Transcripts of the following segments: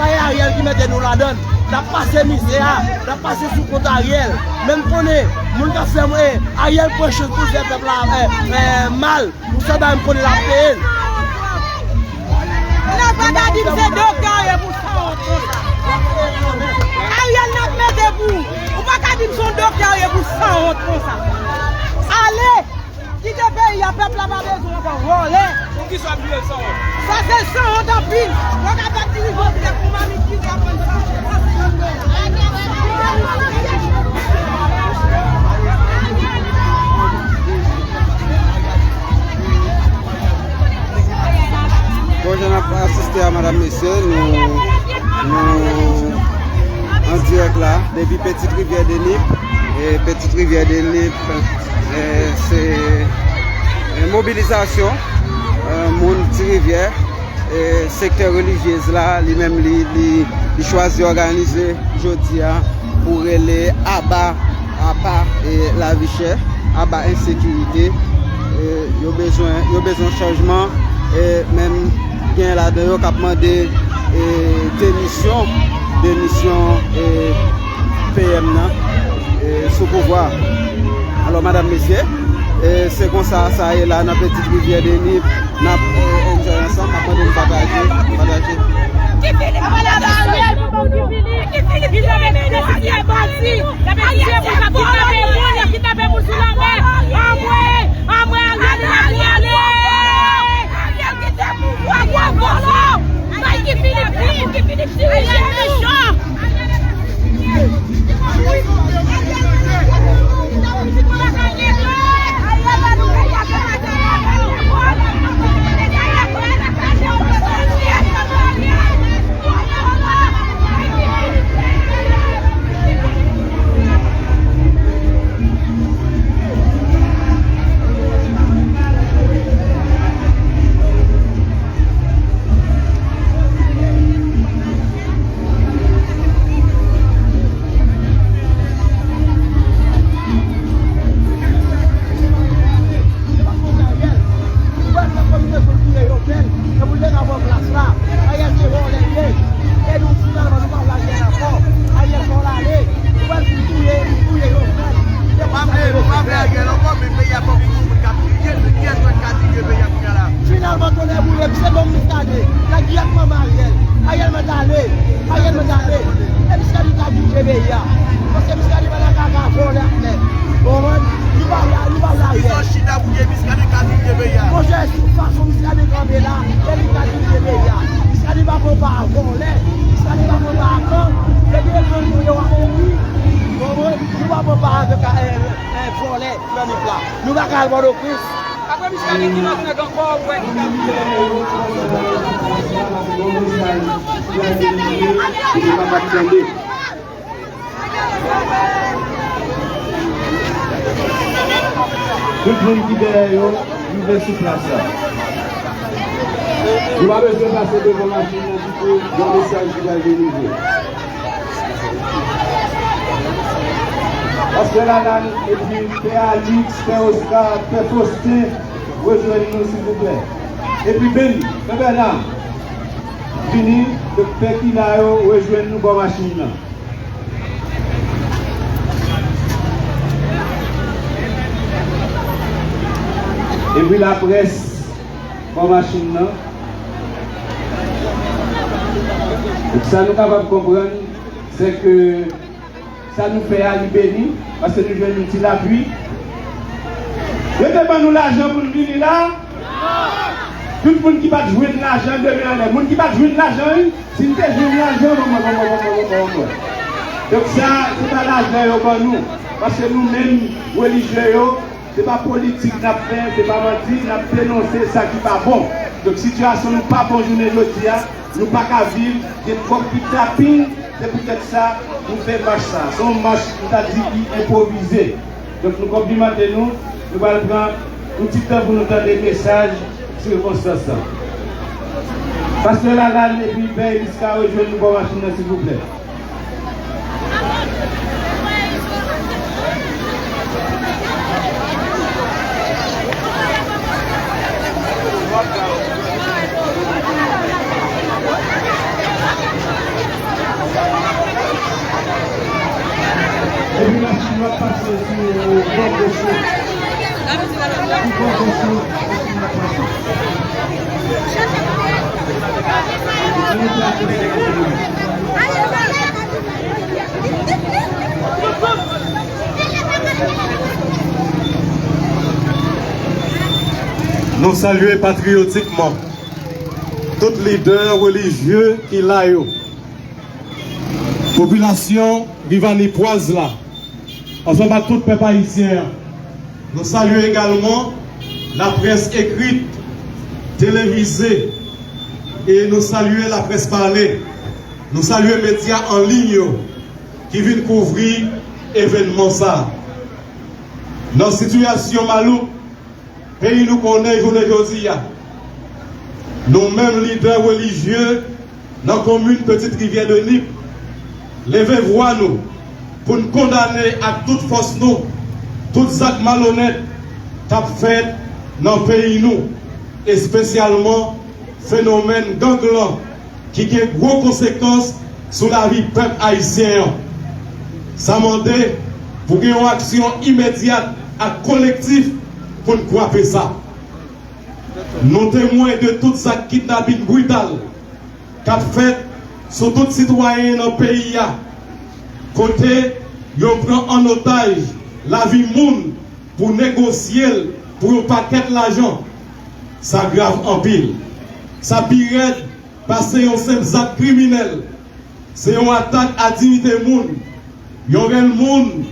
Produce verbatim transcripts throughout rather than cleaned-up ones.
Sa e Ariel ki mete nou ladan l. N ap pase mizè a, n ap pase sou kont Ariel. Men m konnen, moun k ap fè mwen, Ariel pran chans pou l fè pèp la, eh, eh, mal. Pou sa bay m konnen l ap peye l. Ou pa ka di m se doktè w ye pou sanwont konsa. Ariel n ap mete pou ou. Ou pa ka di m se yon doktè w ye pou sanwont konsa. Ale! Kite peyi a, pèp la pa bezwen w ankò vòlè. Poukisa w ap jwe l sanwont? Sa se sanwont anpil. Ou pa ka pèp dirije w pèp pou mamit ki w ap pran sanwont. Bon, jan n ap asiste a, madam, mesye, nou, nou an dirèk la, depi Petite Rivière de Nip. E Petite Rivière de Nip, e, se, e, mobilizasyon, e, moun Ti Rivyè, e, sektè relijyez la, li menm, li, li, li chwazi òganize jodi a pou rele aba, aba, e, lavi chè, aba ensekirite. E, yo bezwen, yo bezwen chanjman, e, menm gen ladan yo k ap mande, e, demisyon, demisyon, e, P M nan, e, sou pouvwa. Alò, madam, mesye, e, se konsa sa ye la nan Petite Rivière de Nip. N ap, e, enjoy ansanm, n ap mande nou pataje, pataje. Ki Filip? Ki Filip? Ki Filip? Ki Filip? Ki Filip? Ariel se vòlè. Ariel se vòlè. Anmwe, anmwe, Ariel, Ariel, Ariel. Ariel kite pouvwa, gwo vòlè. Bay Guy Philippe, Guy Philippe dirije nou. Ou wè nan konbinezon l touye Jovenel, e pou l te ka pran plas la. Ariel se vòlè l ye. E nou finalman, nou pa vle Ariel ankò. Ariel fò l ale. Ou wè l fin touye, li touye Jovenel. Se konsa nou vle Ariel ankò, men peyi a fòk nou moun k ap dirije l, men kiyès mèt ka dirije peyi a kounye a la? Finalman, tonnè boule m, se bon Muscadin. Nèg yèk manman Ariel. Ariel mèt ale. Ariel mèt ale. E Muscadin ka dirije peyi a. Paske Muscadin pa nan kaka vòlè ak nèg. Ou konprann? Nou pa vle, nou pa vle Ariel. Kizon chita pou ye Muscadin ka dirije peyi a. Monchè, sou fason Muscadin kanpe la, se li k ka dirije peyi a. Muscadin pa pran pa a vòlè. Muscadin pa pran pa a gang. Depi e gang nou ye w ap mouri. Ou konprann? Nou pa pran pa avèk, eh, eh, vòlè nan nip la. Nou pa ka al Pòtoprens. Apre Muscadin, ki lòt nèg ankò ou wè ki ka vin? Tout moun ki dèyè yo, rive sou plas la. Nou pa bezwen pase devan machin nan ditou, yon mesaj ki pral delivre. Pastè Lalann epi Pè Alix, Pè Oscar, Pè Faustin, rejwenn nou, silvouplè. Epi Ben, Pè Bèna, vini, Pè Kila yo, rejwenn nou bò machin nan. Epi laprès, bò machin nan. Donk, sa nou kapab konprann, se ke sa nou fè a, li beni, paske nou jwenn yon ti lapui. Yo te ban nou lajan pou n vini la? Tout moun ki pa t jwenn lajan, leve anlè. Moun ki pa t jwenn lajan, wi. Si n te jwenn lajan, bon, bon, bon. Donk, sa, se pa lajan yo ban nou, paske nou menm, relijye yo, se pa politik n ap fè, se pa manti, n ap denonse sa ki pa bon. Donk, sitiyasyon nou pa bon jounen jodi a, nou pa ka viv, gen twòp kidnaping, se poutèt sa nou fè mach sa. Se yon mach, m ta di, ki enpwovize. Donk, nou konplimante nou, nou pral pran yon ti tan pou nou tande mesaj sikonstans lan. Pastè Lalann epi Pè Elis ka rejwenn nou bò machin nan, silvouplè. Nou salye patriyotikman tout lidè relijye ki la yo, popilasyon rivanipwaz la, ansanm ak tout pèp ayisyen an. Nou salye egalman laprès ekrit, televize, e nou salye laprès pale. Nou salye medya an liy yo ki vin kouvri evènman sa a. Nan sitiyasyon malouk peyi nou konnen jounen jodi a, nou menm lidè relijye nan komin Petite Rivière de Nip, leve vwa nou pou n kondane ak tout fòs nou tout zak malonèt k ap fèt nan peyi nou, espesyalman fenomèn gang lan ki gen gwo konsekans sou lavi pèp ayisyen an. Sa mande pou gen yon aksyon imedyat ak kolektif pou n kwape sa. Nou temwen de tout zak kidnaping brital k ap fèt sou tout sitwayen nan peyi a, kote yo pran an otaj lavi moun pou negosye l pou yon pakèt lajan. Sa grav anpil. Sa pi rèd pase yon senp zak kriminèl. Se yon atak a diyite moun, yon rèl moun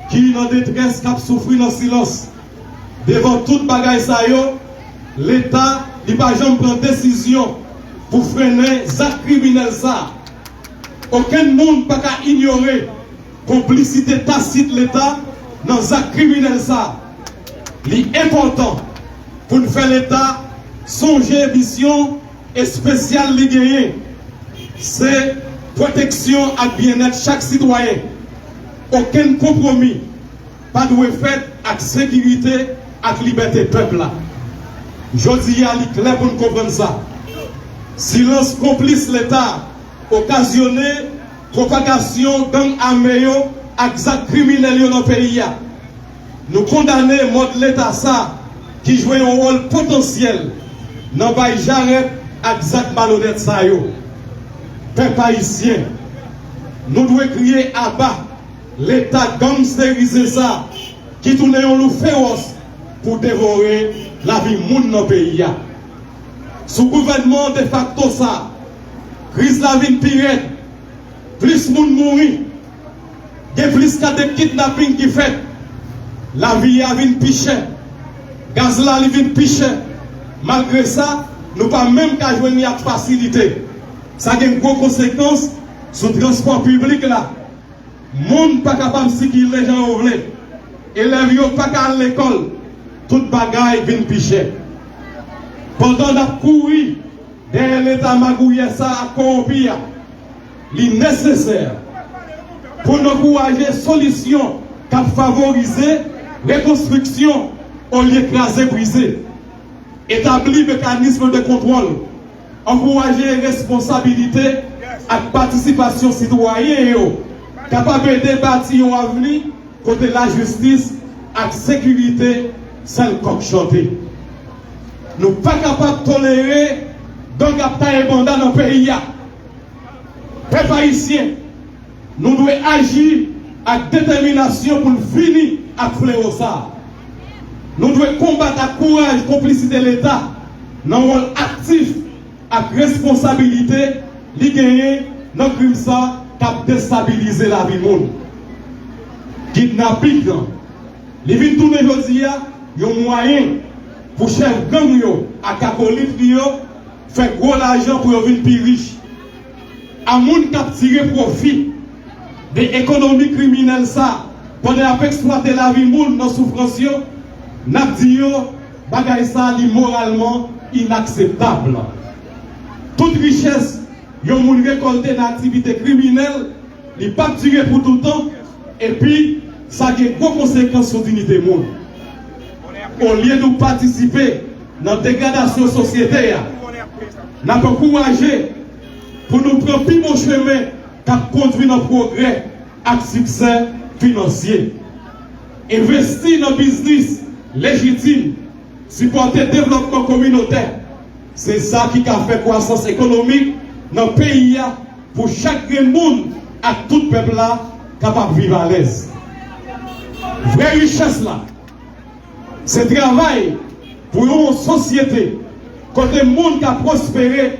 ki nan detrès k ap soufri nan silans. Devan tout bagay sa yo, Leta, li pa janm pran desizyon pou frennen zak kriminèl sa a. Okenn moun pa ka inyore konplisite tasit Leta nan zak kriminèl sa a. Li enpòtan pou n fè Leta sonje misyon espesyal li genyen, se pwoteksyon ak byennèt chak sitwayen. Okenn konpwomi pa dwe fèt ak sekirite ak libète pèp la. Jodi a, li klè pou n konprann sa. Silans konplis Leta okazyone pwopagasyon gang ame yo ak zak kriminèl yo nan peyi a. Nou kondane mòd Leta sa ki jwe yon wòl potansyèl nan bay jarèt ak zak malonèt sa yo. Pèp ayisyen, nou dwe kriye aba Leta gangsterize sa ki tounen yon lou fewòs pou devore lavi moun nan peyi a. Sou gouvènman defakto sa, kriz la vin pi rèd, plis moun mouri, gen plis ka de kidnaping ki fèt, lavi a vin pi chè, gaz la li vin pi chè. Malgre sa, nou pa menm ka jwenn li ak fasilite. Sa gen gwo konsekans sou transpò piblik la. Moun pa kapab sikile jan yo vle. Elèv yo pa ka al lekòl. Tout bagay vin pi chè. Pandan n ap kouri dèyè Leta magouyè sa ak kowonpi a, li nesesè pou n ankouraje solisyon k ap favorize rekonstriksyon olye kraze brize. Etabli mekanism de kontwòl, ankouraje responsabilite ak patisipasyon sitwayen yo, kapab ede bati yon avni kote lajistis ak sekirite sèl kòk chante. Nou pa kapab tolere gang ap taye banda nan peyi a. Pèp ayisyen, nou dwe aji ak detèminasyon pou n fini ak flewo sa a. Nou dwe konbat ak kouraj konplisite Leta nan wòl aktif ak responsabilite li genyen nan krim sa k ap destabilize lavi moun. Kidnaping lan, li vin tounen jodi a yon mwayen pou chèf gang yo ak akolit li yo fè gwo lajan pou yo vin pi rich. A moun k ap tire pwofi de ekonomi kriminèl sa, pandan y ap eksplwate lavi moun nan soufrans yo, n ap di yo bagay sa li moralman inakseptab. Tout richès yon moun rekòlte nan aktivite kriminèl, li p ap dire pou toutan, epi sa gen gwo konsekans sou diyite moun. Olye nou patisipe nan degradasyon sosyete a, n ap ankouraje pou nou pran pi bon chemen k ap kondwi nan pwogrè ak siksè finansye. Envesti nan biznis lejitim, sipòte devlòpman kominotè, se sa ki ka fè kwasans ekonomik nan peyi a pou chak grenn moun ak tout pèp la kapab viv alèz. Vrè richès la, se travay pou yon sosyete kote moun ka pwospere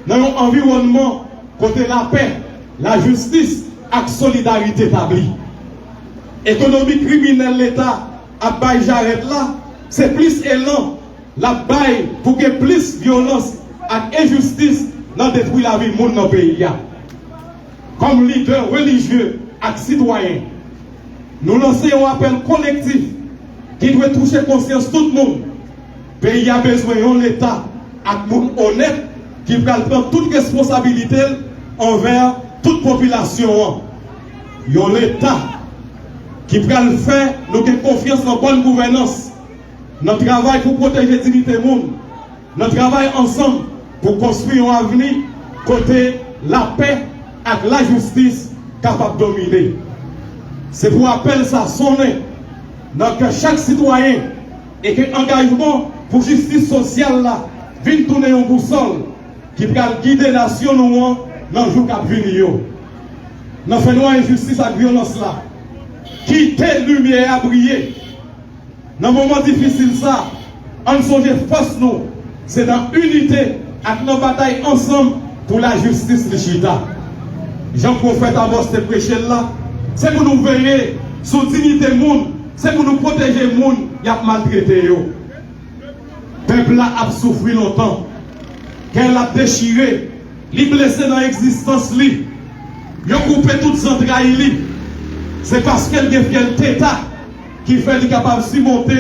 nan yon anviwònman kote lapè, lajistis ak solidarite tabli. Ekonomi kriminèl Leta ap bay jarèt la, se plis elan l ap bay pou gen plis vyolans ak enjistis nan detwi lavi moun nan peyi a. Kòm lidè relijye ak sitwayen, nou lanse yon apèl kolektif ki dwe touche konsyans tout moun. Peyi a bezwen yon Leta ak moun onèt ki pral pran tout responsabilite l anvè tout popilasyon an. Yon Leta ki pral fè nou gen konfyans nan bòn gouvènans, nan travay pou pwoteje diyite moun, nan travay ansanm pou konstwi yon avni kote lapè ak lajistis kapab domine. Se pou apèl sa sonnen nan kè chak sitwayen e ke angajman pou jistis sosyal la vin tounen yon bousòl ki pral gide nasyon nou an nan jou k ap vini yo. Nan fènwa enjistis ak vyolans la, kite limyè a briye. Nan moman difisil sa, ann sonje fòs nou se nan inite ak nan batay ansanm pou lajistis li chita. Jan pwofèt Amòs te preche l la, se pou nou veye sou diyite moun, se pou nou pwoteje moun y ap maltrete yo. Pèp la ap soufri lontan. Kè l ap dechire, li blese nan egzistans li. Yo koupe tout zantray li. Se paske l gen fyèl teta ki fè li kapab simonte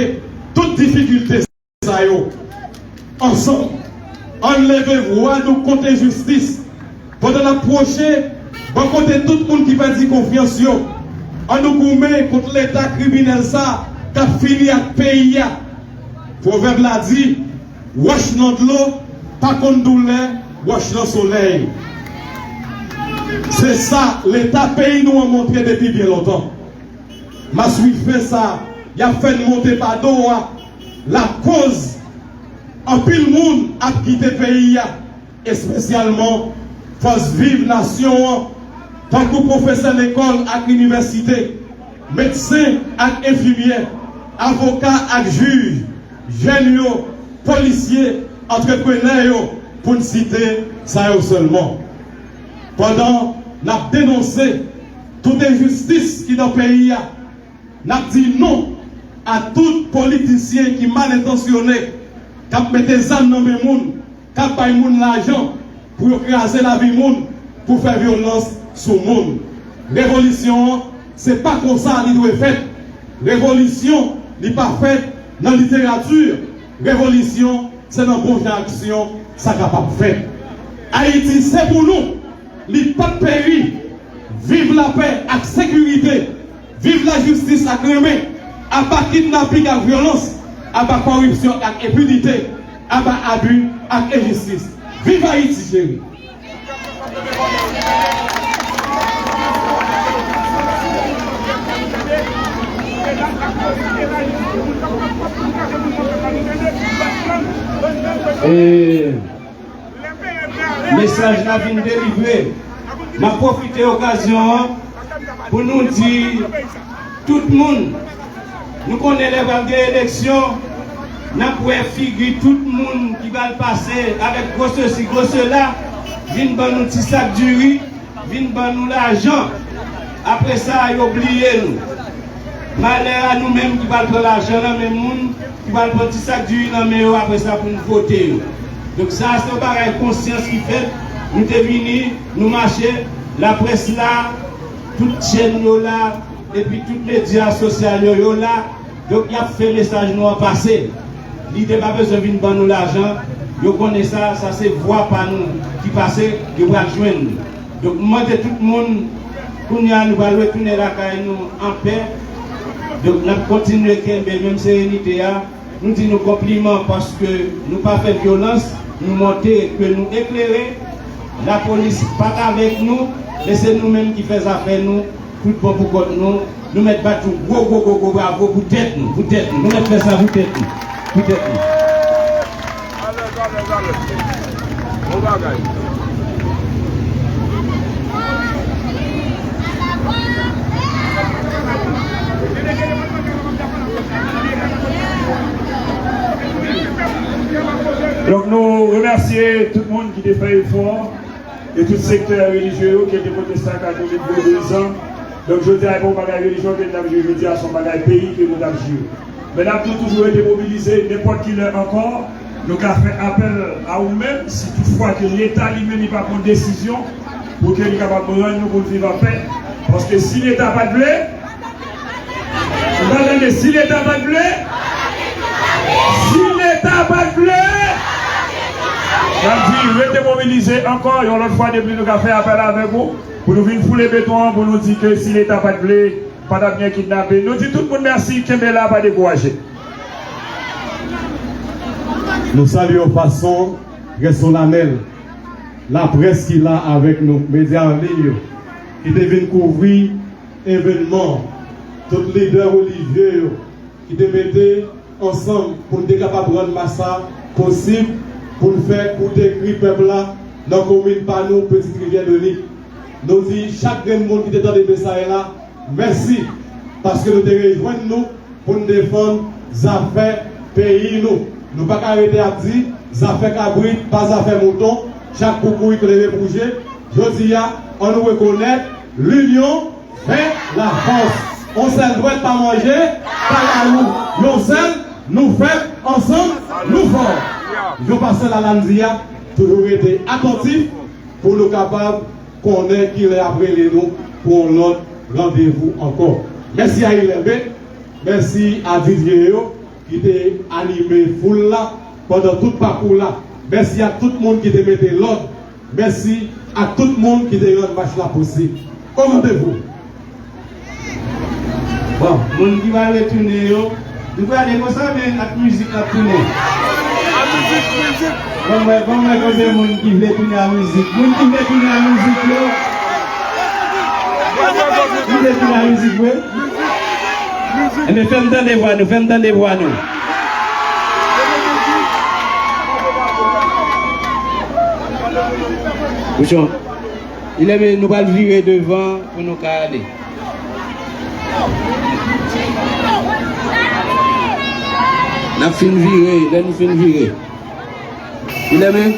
tout difikilte sa yo. Ansanm, ann leve vwa nou kont enjistis. Pandan n ap pwoche bò kote tout moun ki pèdi konfyans yo, ann nou goumen kont Leta kriminèl sa k ap fini ak peyi a. Pwovèb la di, wòch nan dlo pa konn doulè wòch nan solèy. Se sa Leta peyi nou an montre depi byen lontan. Maswife sa y ap fè n monte pa do a lakoz anpil moun ap kite peyi a, espesyalman fòs viv nasyon an, tankou pwofesè lekòl ak inivèsite, medsen ak enfimyè, avoka ak jij, jèn yo, polisye, antreprenè yo, pou n site sa yo sèlman. Pandan n ap denonse tout enjistis ki nan peyi a, n ap di non a tout politisyen ki mal entansyone, k ap mete zam nan men moun, k ap bay moun lajan pou yo kraze lavi moun, pou fè vyolans sou moun. Revolisyon an, se pa konsa li dwe fèt. Revolisyon, li pa fèt nan literati. Revolisyon, se nan bon jan aksyon sa kapab fèt. Ayiti se pou nou, li p ap peri. Viv lapè ak sekirite, viv lajistis ak renmen, aba kidnaping ak vyolans, aba kòripsyon ak enpinite, aba abi ak enjistis. Viv Ayiti cheri! E mesaj la vin delivre. M ap pwofite okazyon an pou nou di tout moun, nou konnen lè pral gen eleksyon, n ap wè figi tout moun ki pral pase avèk gwo sesi, gwo sela, vin ban nou ti sak diri, vin ban nou lajan. Apre sa, yo bliye nou. Malè a nou menm ki pral pran lajan nan men moun, ki pral pran ti sak diri nan men yo, apre sa pou n vote yo. Donk sa a se yon bagay konsyans ki fèt. Nou te vini, nou mache, laprès la, tout chèn yo la, epi tout medya sosyal yo, yo la. Donk y ap fè mesaj nou an pase. Lidè pa bezwen vin ban nou lajan. Yo konnen sa, sa se vwa pa nou ki pase, yo pral jwenn nou. Donk m mande tout moun, kounye a nou pral retounen lakay nou anpè. Donk n ap kontinye kenbe menm serenite a. Nou di nou konpliman paske nou pa fè vyolans, nou montre ke nou eklere. Lapolis pa t avèk nou, men se nou menm ki fè zafè nou. Tout bon pou kont nou. Nou mèt bat yon gwo, gwo, gwo, gwo bravo pou tèt nou, pou tèt nou. Nou mèt fè sa pou tèt nou, pou tèt nou. Alèz, alèz, alèz. Bon bagay. Donk, nou remèsye tout moun ki te fè efò. E tout sektè relijye yo, ke te pwotestan, katolik, vodouizan. Donk, jodi a, e pa yon bagay relijyon ke n ap jwe jodi a, se yon bagay peyi ke nou t ap jwe. Men n ap tou toujou rete mobilize, nenpòt ki lè ankò, nou ka fè apèl a ou menm, si toutfwa ke Leta li menm li pa pran desizyon pou ke li kapab rann nou pou n viv an pè. Paske si Leta pa t vle, Ou pa tande, si Leta pa t vle? Si Leta pa t vle? N ap di, rete mobilize ankò yon lòt fwa depi nou ka fè apèl avèk ou, pou nou vin foule beton an, pou nou di ke si Leta pa t vle, pa t ap gen kidnape. Nou di tout moun mèsi, kenbe la, pa dekouraje. Nou salye yon fason trè solanèl laprès ki la avèk nou, medya an liy yo, ki te vin kouvri evènman, tout lidè relijye yo ki te mete ansanm pou n te kapab rann mach sa posib, pou n fè kout ekri pèp la nan komin pa nou, Petite Rivière de Nip. Nou di chak grenn moun ki te tande mesaj la, mèsi, paske nou te rejwenn nou pou n defann zafè peyi nou. Nou pa ka rete ap di, zafè kabrit, pa zafè mouton, chat pou kouri klere pou je. Jodi a, ann nou rekonèt, linyon fè lafòs. On sèl dwèt pa manje kayayou. Yon sèl, nou fèt, ansanm, nou fò. Jan Pastè Lalanne di a, toujou rete atantif pou nou kapab konnen kilè y ap rele nou pou yon lòt randevou ankò. Mèsi a Hilaire B, mèsi a D J yo ki te anime foul la pandan tout pakou la. Mèsi ak tout moun ki te mete lòd. Mèsi ak tout moun ki te rann mach la posib. O randevou! Bon, moun ki va retounen yo, nou prale konsa, men ak mizik n ap tounen. Ban m wè, ban m wè konbyen moun ki vle tounen a mizik. Moun ki vle tounen a mizik yo. Ki vle tounen a mizik vre? Enben, fè m tande vwa nou, fè m tande vwa nou. Bouchon. Ilèmen, nou pral vire devan pou nou ka ale. N ap fin vire, lè nou fin vire. Ilèmen,